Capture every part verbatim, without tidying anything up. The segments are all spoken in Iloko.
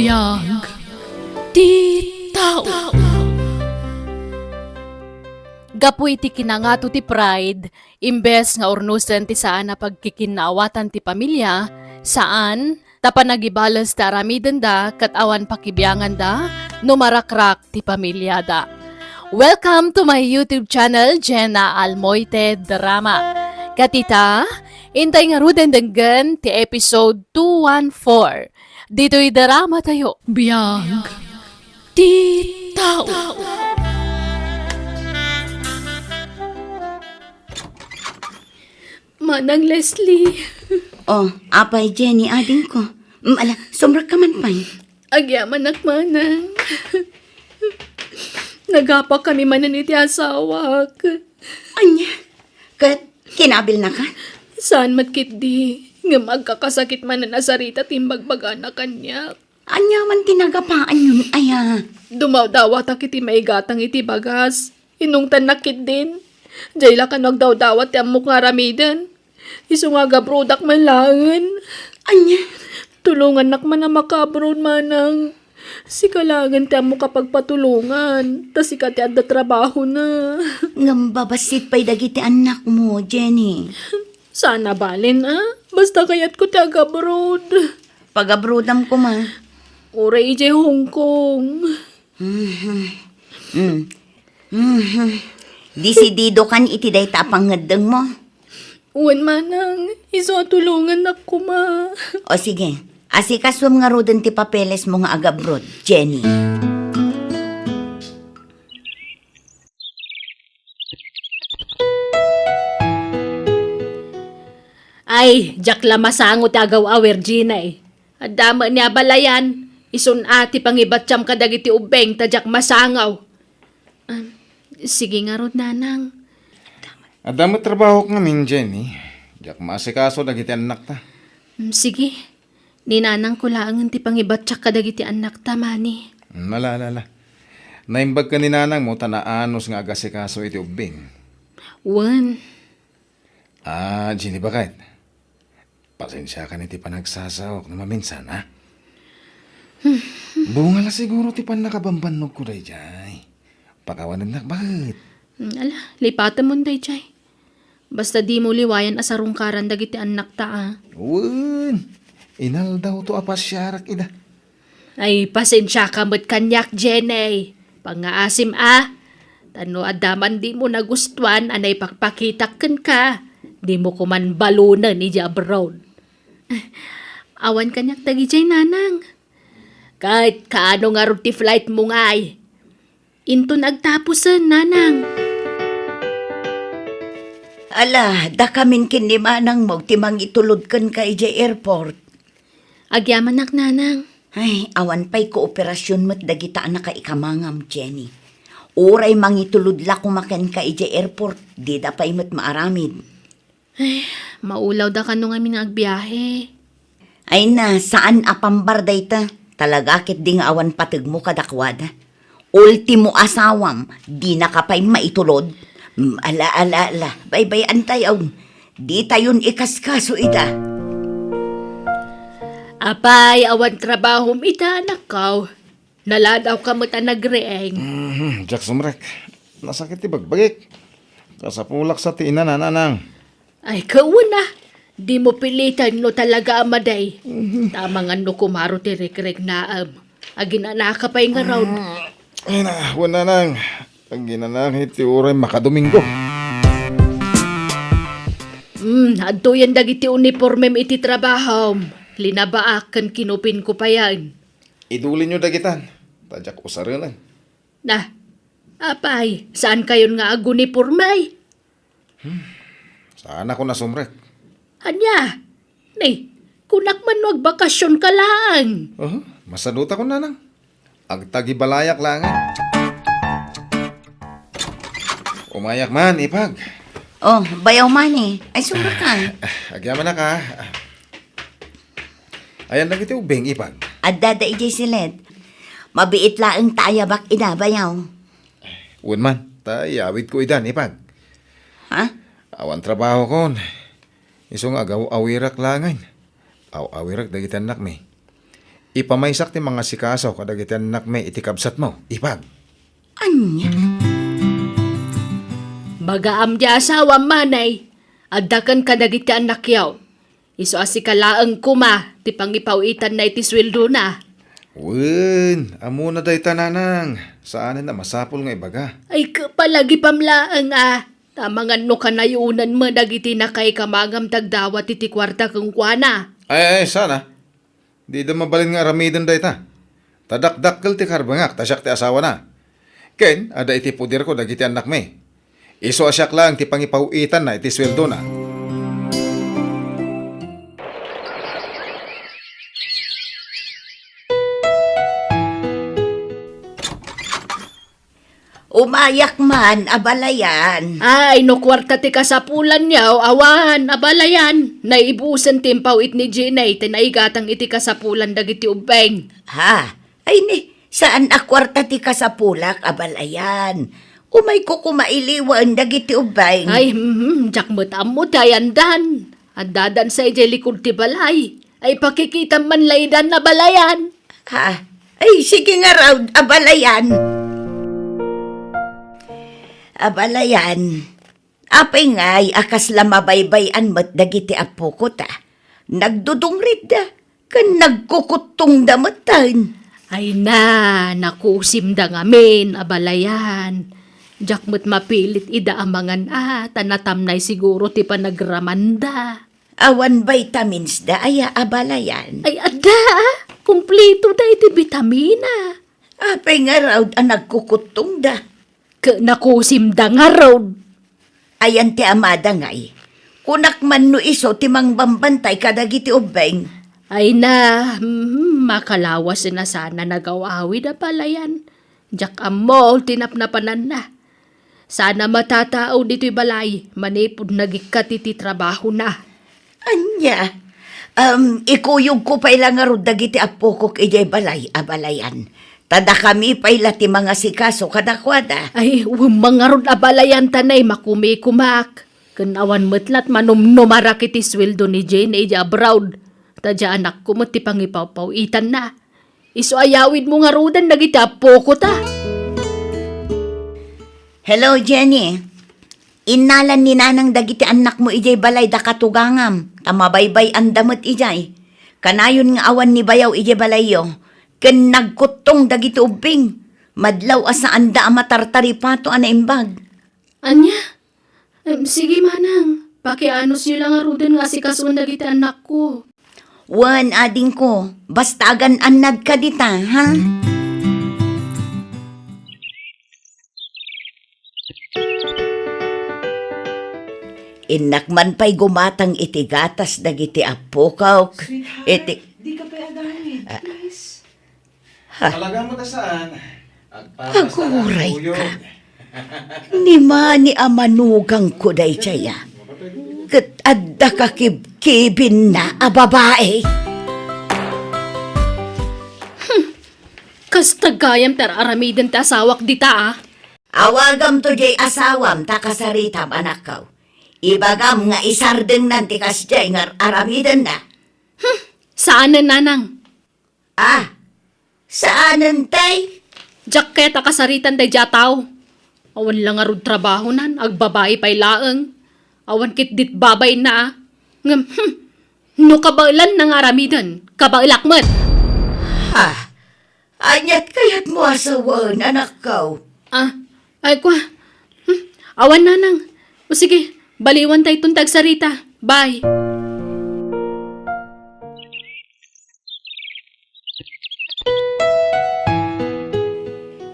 Biag ti tao. Gapu iti kinangato ti pride, imbes nga urnosen ti saan a pagkikinnaawatan ti pamilya, saan, ta panagibales ti aramidenda ket awan pakibianganda no marakrak ti pamiliada. Welcome to my YouTube channel, Jenna Almoite Drama. Ket ita, intay ngaruden denggen ti episode two one four. Ditoy drama tayo. Biag ti tao. Manang Leslie. Oh, apay, Jenny, adingko. Mm, ala, sumrekka man pay. Agyamanak, Manang. Nagapakami manen iti asawak. Ania? Ket kinabilnaka? Saan met ketdi, ngem agkakasakit manen a sarita ti imbagbagana kaniak. Ania man ti nagapaanyon aya? Dumawdawatak iti maigatang iti bagas. Inungtannak ketdin. Diay la kano agdawdawat ti ammok nga aramiden. Isu nga agabrodak man laengen. Ania? Tulongannak man a makaabroad, Manang. Sika laengen ti ammok a pagpatulongan, ta sika ti adda trabahona. Ngem babassit pay dagiti annakmo, Jenny. Saan a balen, a? Basta kayatko ti agabroad. Pagabrodam koma. Uray idiay Hong Kong. Mhm. Mm. Mhm. Disididokan iti dayta a pangngeddengmo? Wen, Manang, isu a tulongannak koma. O sige, asikasuem ngaruden ti papelesmo nga agabroad, Jenny. Ay, diak la masango ti agaw-aw, Virginia, eh. Adda met ni abalayan, isun a ti pangibattiam kadagiti ubbing ta diak masango. Ah, sige ngarud, Nanang. Adda met trabahok ngamin, Jenny. Diak maasikaso dagiti annakta. Mm, sige. Ni Nanangko laengen ti pangibattiak kadagiti annakta, mani. Mm, ala, ala, ala. Naimbag ken ni Nanangmo ta naanus nga agasikaso iti ubbing. Wen. Ah, Jenny, baket. Pasensiakan iti panagsasaok no maminsan, ha? Bunga la siguro ti pannakabambannogko daydiay. Pakawanennak, baket. Mm, ala, lipatemon daydiay. Basta dimo liwayan a sarungkaran dagiti annakta, a. Wen, inaldawto a pasiarak ida. Ay, pasensiaka met kaniak, Jenny. Pangngaasim, a. Ta no adda man dimo nagustuan a naipakpakitak kenka, dimo koman balonen idiay abroad. Awan kaniak dagidiay, Nanang. Ket kaano ngarud ti flightmo ngay? Inton agtapusen, Nanang. Ala, dakamin ken ni Manangmo ti mangitulod kenka idiay airport. Agyamanak, Nanang. Ay, awan pay kooperasyon met dagita a nakaikamangam, Jenny. Uray mangitulod la koma kenka idiay airport, dida pay met maaramid. Ay, maulawda kano ngamin nga agbiahe. Ay na, saan a pambar dayta. Talaga ketdi nga awan pategmo kadakuada. Ultimo asawam, dinaka pay maitulod. Mm, ala, ala, ala. Baybay-antayo. Ditayon ikaskaso ita. Apay, awan trabahom ita, anakko. Naladawka met a nagriing. Mhm, diak sumrek. Nasakit ti bagbagik. Kasapulak sa ti ina, Nanang. Ay, kauna, dimo piliten no talaga a madi. Mhm. Ta amangan no kumaro ti rikriknaem. Aginanaka pay ngarud. Mm, ay na, wen, Nanang. Aginanaka iti uray makadomingo. Mm, adtoyen dagiti unipormem iti trabahom. Linabaak ken kinupinko payen. Idulinyo dagitan, ta diak usarenen. Na, apay, saankayon nga aguniporme? Hmm, saanakon a sumrek. Ania? Ni, kunak man no agbakasionka laeng. Aha, masadutakon, Nanang. Agtagibalayak laeng. Umayak man, Ipag. Oh, bayaw man eh. Ay, sumrek ka. Agyamanak, a. Ayan dagiti ubbing, Ipag. Adda da idiay silet. Mabiit laeng ta ayabak ida, bayaw. Wen man, ta iyawidko idan, Ipag. Ha? Awan trabahokon. Isu nga agaw-awirak laengen. Aw-awirek dagiti annakmi. Ipamaysak ti mangasikaso kadagiti annakmi iti kabsatmo, ipag. Ania? Bagaam ti asawam, manay. Adda ken kadagiti annakyo. Isu a sika laeng koma ti pangipaw-itanna iti suweldona. Wen, ammona dayta, nanang. Saanen a masapul nga ibaga. Ay, kapalagipam laeng a. Ta amangan no kanayonenmo dagiti nakaikamangam ti agdawat iti kuarta kenkuana. Ay, ay, saan a. Dida mabalin nga aramiden dayta. Ta dakdakkel ti karbengak ta siak ti asawana. Ken adda iti poderko dagiti annakmi. Isu a siak laeng ti pangipaw-itanna iti suweldona. Umayak man, abalayan. Ay, no kuarta ti kasapulanyo, awan, abalayan. Naibusen ti impaw-it ni Jenny, ti naigatang iti kasapulan dagiti ubbing. Ha? Ay ni, saan a kuarta ti kasapulak, abalayan. Umayko koma iliwen dagiti ubbing. Ay, mhm, diak met ammo ti ayandan. Addadan sa idiay likud ti balay. Ay, pakikitam man laydan, abalayan. Ha? Ay, sige ngarud, abalayan. Abalayan. Apay ngay a kasla mabaybay-an met dagiti appoko ta? Nagdudungritda, ken nagkukuttongda metten. Ay na, nakusimda ngamin, abalayan. Diak met mapilit ida a mangan a, ta natamnay siguro ti panagramanda. Awan vitamins da aya, abalayan? Ay, adda, ah. Kumplito da iti bitamina. Apay ngarud a nagkukuttongda? Ket nakusimda ngarud. Ayan ti amada ngay. Kunak man no isu ti mangbambantay kadagiti ubbing. Ay na, mm, makalawas na sana nagaw-awid, abalayan. Diak ammo ti napnapananna. Sana matatao ditoy balay manipud nagikkat iti trabahona. Ania? Em, ikuyogko pay la ngarud dagiti appokok idiay balay, abalayan. Ta dakami pay la ti mangasikaso kadakuada. Ay, wen man ngarud, abalayan, ta nay makumikumak. Ken awan met lat manumnumarak iti sueldo ni Jenny idiay abroad. Ta diay anakko met ti pangipawpaw-itanna. Isu a yawidmo ngaruden dagiti appoko ta. Hello, Jenny. Innalan ni Nanang dagiti annakmo idiay balay da katugangam, ta mabaybay-anda met idiay. Kanayon nga awan ni bayaw idiay balayyo, ken nagkuttong dagiti ubbing. Madlaw a saanda a matartaripato a naimbag. Ania? Em, sige, manang. Pakianosyo la ngaruden nga asikasuen dagiti annakko. Wen, adingko, basta agan-annadka dita, ha? Innak man pay gumatang iti gatas dagiti appokok. Sweetheart, iti dika pay aganid, please. Ha? Talaga mo ta saan? Agpapasalamat. Aguray ka. Ni mani a manugangko daydiay a. Ket adda kakibkibinna a babai. Hmm. Kasta gayam ti ar-aramiden ti asawak dita, a. Awagamto diay asawam ta kasaritam, anakko. Ibagam nga isardengnan ti kasdiay nga ar-aramidenna. Hmm. Saanen, nanang. Ah, saanen tay? Diak kayat a kasaritan daydiay a tao. Awan la ngarud trabahonan, agbabai pay laeng. Awan ketdit babayna, a. Ngem, hmm, no kabaelanna nga aramiden, kabaelak met. Ha? Aniat kayatmo a sawen, anakko? Ah, ay, kua. Hmm, awan, nanang. O sige, baliwan tayton ti agsarita. Bye.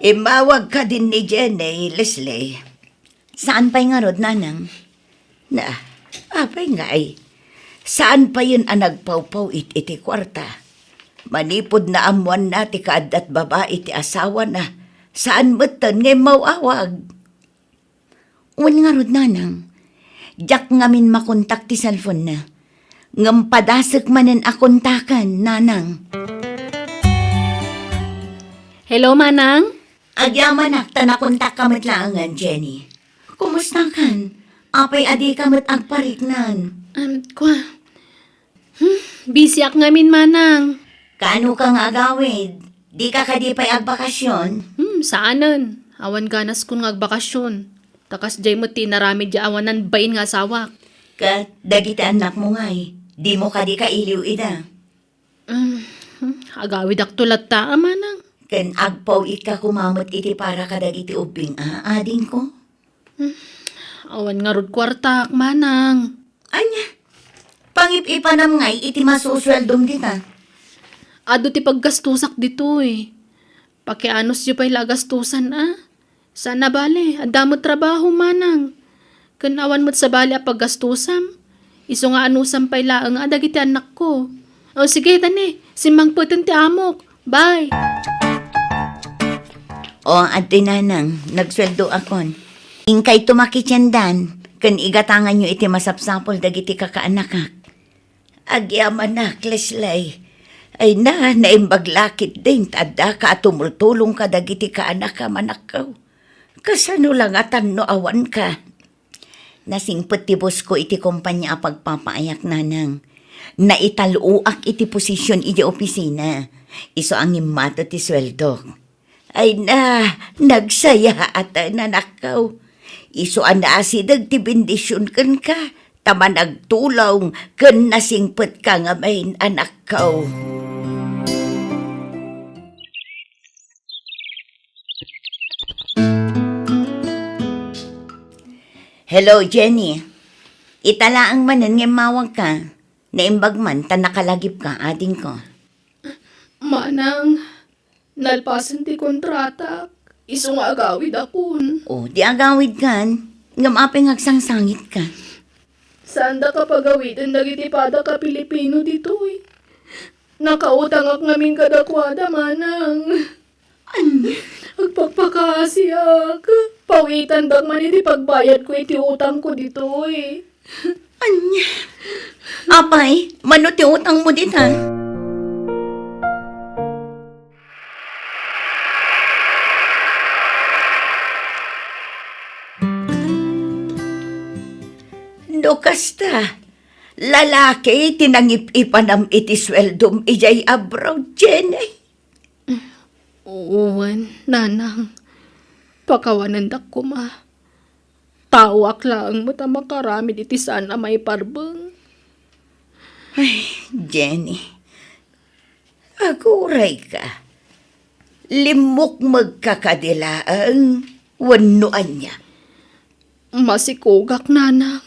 Immawag kadin ni Jenny, Leslie. Saan pay ngarud, nanang? Na, apay ngay? Saan payen a nagpawpaw-it iti kuarta? Manipud naammoanna ti kaaddat babai ti asawana, saan metten nga immaw-awag. Wen ngarud, nanang. Diak ngamin makontak ti cellphone-na. Ngem padasek manen a kontaken, nanang. Hello, manang? Agyamanak ta nakontakka met laengen, Jenny. Kumustakan? Apay a dika met agpariknan? Em, kua. Hmm, busyak ngamin, manang. Kaano ka nga agawid? Di ka kadi pay agbakasyon? Hmm, saanen. Awan ganaskon nga agbakasyon. Ta kasdiay met ti inaramid diay awanan bain nga asawak. Ket dagiti annakmo ngay, dimo kadi kailiw ida? Hmm, agawidakto latta, a manang. Ken agpaw-itka koma met iti para kadagiti ubbing a, adingko? Hmm, awan ngarud kuartak, manang. Ania? Pangip-ipanam ngay iti masusueldom dita? Adu ti paggastusak ditoy. Pakianusyo pay la a gastusan, a? Saan a bale, adda met trabaho, manang. Ken awan met sabali a paggastusam. Isu nga anusam pay laeng a dagiti annakko. O, sige, tani, simmangpeten ti amok. Bye. O, adtoy nanang, nagsueldoakon. Inkayto makitiendan, ken igatanganyo iti masapsapul dagiti kakaanakak. Agyamanak, Leslie. Ay na, naimbag la ketdin ta addaka a tumultulong kadagiti kaanakam, anakko. Kasano la ngatan no awanka? Nasingpet ti bosko iti kompania a pagpapaayak, nanang. Naital-oak iti posision idiay opisina. Isu a ngimmato ti sueldok. Ay na, nagsayaat, anakko. Isu a naasideg ti bendision kenka, ta managtulong ken nasingpetka ngamin, anakko. Hello, Jenny. Ita laeng manen nga immawagka. Naimbag man ta nakalagipka, adingko. Manang, nalpasen ti kontratak. Isu nga agawidakon. O, di agawidkan. Ngem apay nga agsangsangitka? Saanda kapagawiden dagiti padak a Pilipino ditoy. Nakautangak ngamin kadakuada, manang. Ania? Agpakpakaasiak. Pawitandak man iti pagbayadko iti utangko ditoy. Ania? Apay, mano ti utangmo dita? No kasta, lalaki ti nangip-ipanam iti sueldom idiay abroad, Jenny? Wen, nanang. Pakawanendak koma. Taoak laeng met a makaramid iti saan a maiparbeng. Ay, Jenny. Agurayka. Limmukmegka kadi laeng wenno ania? Masikogak, nanang.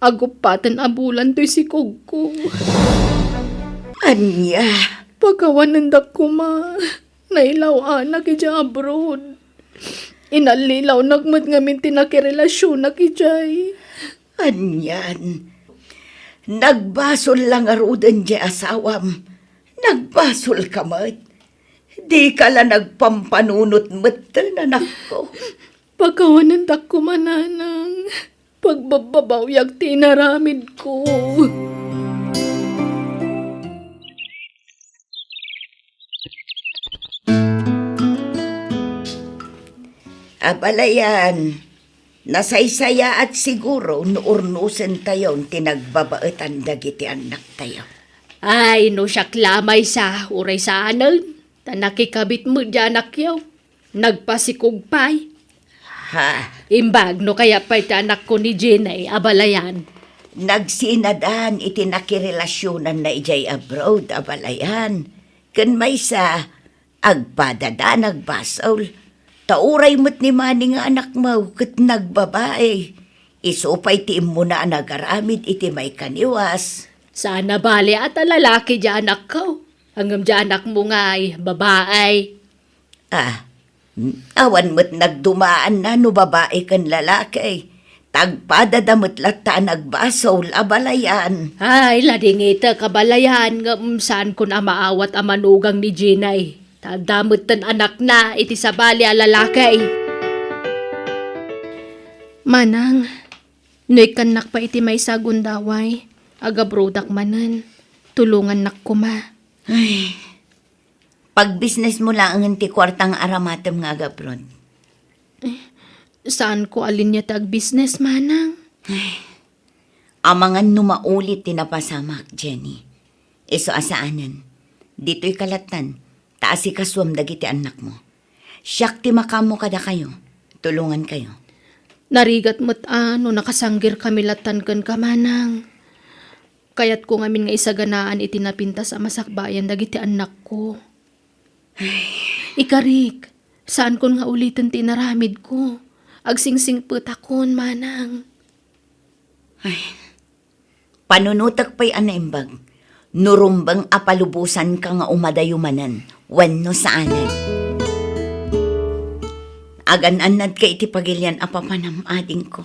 Aguppaten a bulan toy sikogko. Ania? Pakawanendak koma. Nailaw-anak idiay abroad. Inallilawnak met ngamin ti nakirelasionak idiay. Anian? Nagbasol la ngaruden diay asawam. Nagbasolka met. Dika la nagpampanunot metten, anakko. Pakawanendak koma, nanang. Pagbabbabawiak ti inaramidko. Abalayan, nasaysayaat siguro no urnosentayon ti nagbabaetan dagiti annaktayo. Ay, no siak la maysa, uray saanen, ta nakikabit met diay annakyo. Nagpasikog pay. Ha? Imbag no kayat pay ti anakko ni Jenny, abalayan. Nagsinadan iti nakirelasionanna idiay abroad, abalayan. Ken maysa, agpadada nagbasol. Ta uray met ni Manny nga anakmo ket nagbabai. Isu pay ti immuna a nagaramid iti maikaniwas. Saan a bale a ta lalaki diay anakko. Ngem diay anakmo ngay, babai. Ah, awan met nagdumaanna no babai ken lalaki. Tagpadada met latta a nagbasol, abalayan. Ay, ladingitek, abalayan, ngem saankon a maawat a manugang ni Jenny. Ta adda metten anakna iti sabali a lalaki. Manang, no ikkannak pay iti maysa a gundaway, agabrodak manen, tulongannak koma. Ay, pagbusinessmo laengen ti kuarta nga aramatem nga agabroad. Eh, saanko a linia ti agbusiness, manang. Ay, amangan no maulit ti napasamak, Jenny. Isu a saanen. Ditoy ka lattan, ta asikasuam dagiti annakmo. Siak ti makaammo kadakayo, tulongankayo. Narigat met a no nakasanggirkami lattan kenka, manang. Kayatko ngamin nga isaganaan iti napintas a masakbayan dagiti annakko. Ikarik, saankon nga uliten ti inaramidko. Agsingsingpetakon, manang. Ay, panunotek pay a naimbag no rumbeng a palubosanka nga umadayo manen wenno saanen. Agan-annadka iti pagilian a papanam, adingko.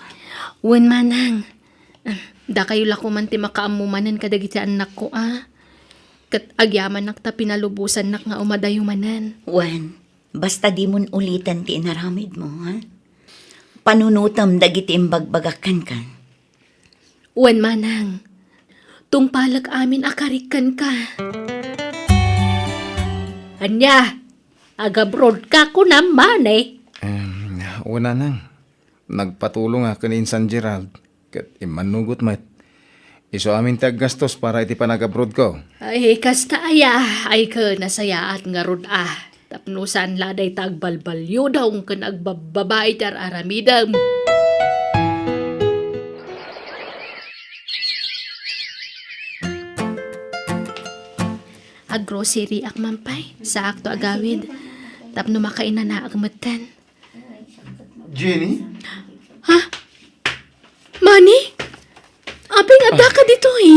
Wen, manang. Ah, dakayo la koman ti makaammo manen kadagiti annakko a. Ket agyamanak ta pinalubosannak nga umadayo manen. Wen, basta dimon uliten ti inaramidmo, ha? Panunotem dagiti imbagbagak kenka. Wen, manang. Tungpalek amin a karik kenka. Ania? Agabrodka kunam, manang? Em, wen, nanang. Nagpatulongak ken ni Insan Gerald, ket immannugot met. Isu amin ti aggastos para iti panagabrodko. Ay, kasta aya, ay ket nasayaat ngarud a. Tapno saan la dayta agbalbaliudaw ken agbabbabain ti ar-aramidem. Aggrocery ak man pay, saakto agawid. Tapno makainanaak metten. Jenny? Ha? Manny? Apay nga addaka ditoy?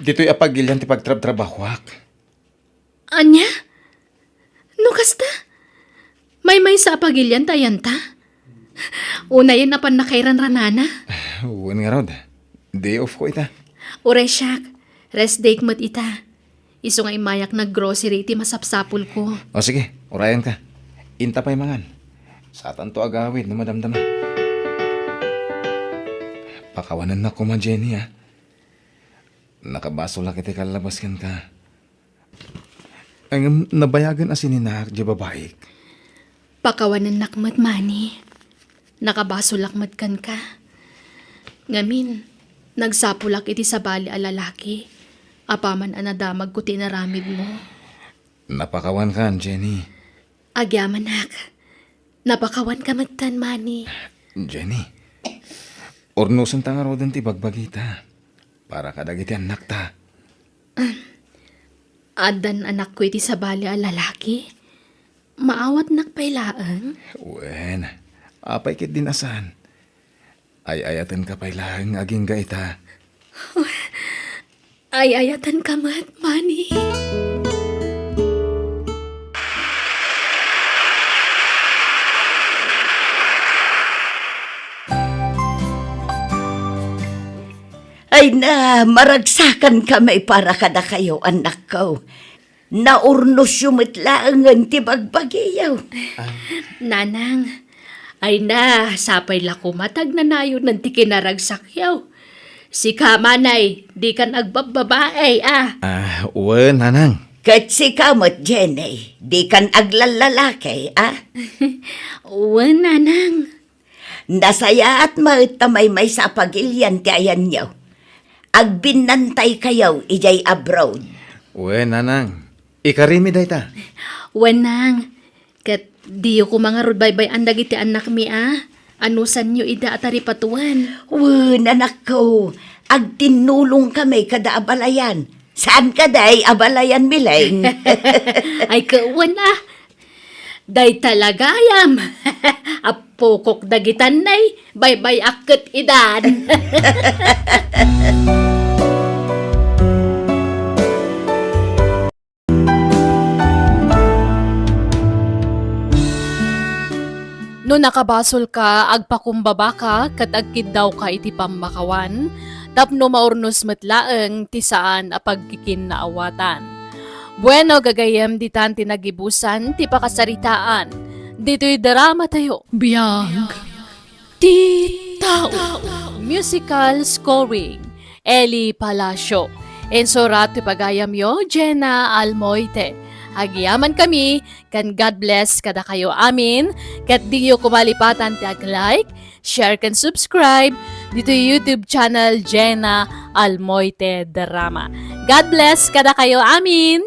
Ditoy a pagilian ti pagtrabtrabahoak. Ania? No kasta? Maymaysa a pagilian ta ayan ta? Unayen a pannakairanranana? Wen ngarud. Day off ko ita. Uray siak, rest day met ita. Isu nga immayak naggrocery iti masapsapulko. O sige, urayanka. Inta pay mangan. Satanto agawid no madamdama. Pakawanennak koma, Jenny, a. Nakabasolak iti kallabas kenka. Ngem nabayagen a sininak diay babaik. Pakawanennak met, Manny. Nakabasolak met kenka. Ngamin, nagsapulak iti sabali a lalaki, apaman a nadamagko ti inaramidmo. Napakawankan, Jenny. Agyamanak. Napakawanka metten, Manny. Jenny, urnosenta ngaruden ti bagbagita para kadagiti annakta. Addan anakko iti sabali a lalaki? Maawatnak pay laeng? Wen, apay ketdin a saan? Ay-ayatenka pay laeng nga agingga ita. Ay-ayatenka met, Manny. Ay na, maragsakan kami para kadakayo, annakko. Naurnosyo met laengen ti bagbagiyo. Ah. Nanang, ay na, sapay la koma ta agnanayon ti kinaragsakyo. Sika, Manny, dikan agbabbabain, a. Ah, wen, Nanang. Ket sika met, Jenny, dikan aglallalaki, a. Wen, Nanang. Nasayaat met ta maymaysa a pagilian ti ayanyo. Agbinnantaykayo idiay abroad. Wen, Nanang. Ikarimi dayta. Wen, Nang. Ket diyo koma ngarud baybay-an dagiti annakmi a. Anusanyo ida a taripatoen. Wen, anakko. Agtinnulongkami kada abalayan. Saan kadi abalayan, Mileng? Ay, ket wen a. Dayta la gayam. Appokok dagitan nay, baybay-ak ket idan. No nakabasolka, agpakumbabaka ket agkiddawka iti pammakawan, tapno maurnos met laeng ti saan a pagkikinnaawatan. Bueno, gagayyem, ditan ti nagibusan ti pakasaritaan ditoy dramatayo. Biag ti tao. Musical scoring, Eli Palacio. Insurat ti pagayamyo, Jenna Almoite. Agyamankami, ken God bless kadakayo amin, ket diyo koma lipatan ti ag-like, share, ken subscribe ditoy YouTube channel Jenna Almoite Drama. God bless kadakayo amin!